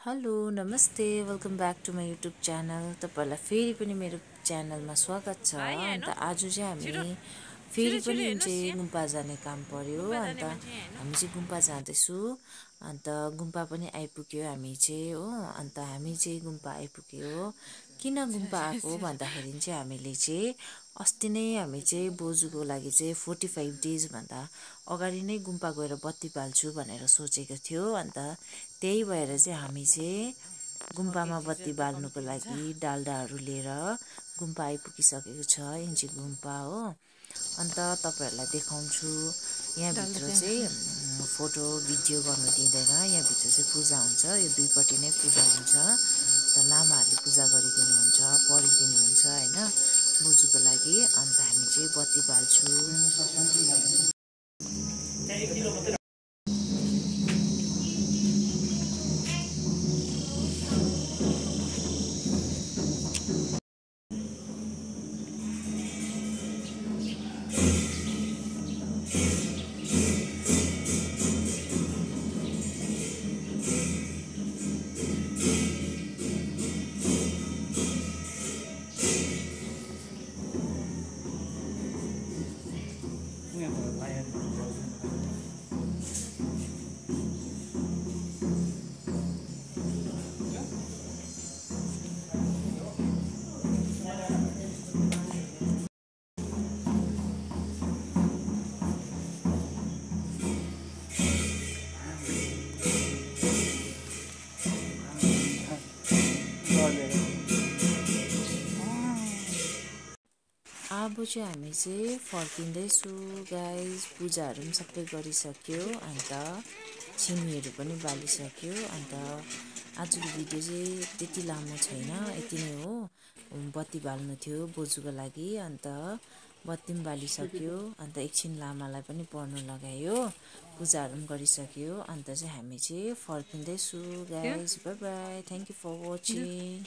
Hello नमस्ते welcome back to my YouTube channel. तपाईँहरूलाई फेरि पनि मेरो च्यानलमा स्वागत छ। अन्त आज चाहिँ हामी फेरि पनि चाहिँ गुम्पा जाने काम पर्यो। अन्त हामी चाहिँ गुम्पा जाँदैछु। अन्त गुम्पा पनि आइपुग्यो हामी चाहिँ हो। अन्त हामी चाहिँ गुम्पा आइपुग्यो। किन गुम्पा आएको भन्दाखेरि चाहिँ हामीले चाहिँ अस्ति नै हामी चाहिँ बोजूको लागि चाहिँ 45 डेज भन्दा अगाडि नै गुम्पा गएर बत्ती बाल्छु भनेर सोचेको थियो। अन्त त्यही भएर चाहिँ हामी चाहिँ गुम्पामा बत्ती बाल्नुको लागि डाल्डाहरू लिएर गुम्पा आइपुगिसकेको छ। इन्ची गुम्पा हो। अन्त तपाईँहरूलाई देखाउँछु। यहाँभित्र चाहिँ फोटो भिडियो गर्नु दिँदैन। यहाँभित्र चाहिँ पूजा हुन्छ। यो दुईपट्टि नै पूजा हुन्छ। त लामाहरूले पूजा गरिदिनुहुन्छ, पढिदिनुहुन्छ होइन बोजूको लागि। अन्त हामी चाहिँ बत्ती बाल्छु। अब चाहिँ हामी चाहिँ फर्किँदैछु गाइज। पूजाहरू पनि सबै गरिसक्यो। अन्त छिमीहरू पनि बालिसक्यो। अन्त आजको भिडियो चाहिँ त्यति लामो छैन, यति नै हो। बत्ती बाल्नु थियो बोजूको लागि। अन्त बत्ती पनि बालिसक्यो। अन्त एकछिन लामालाई पनि पढ्नु लगायो। पूजाहरू पनि गरिसक्यो। अन्त चाहिँ हामी चाहिँ फर्किँदैछु guys. Bye bye, thank you for watching.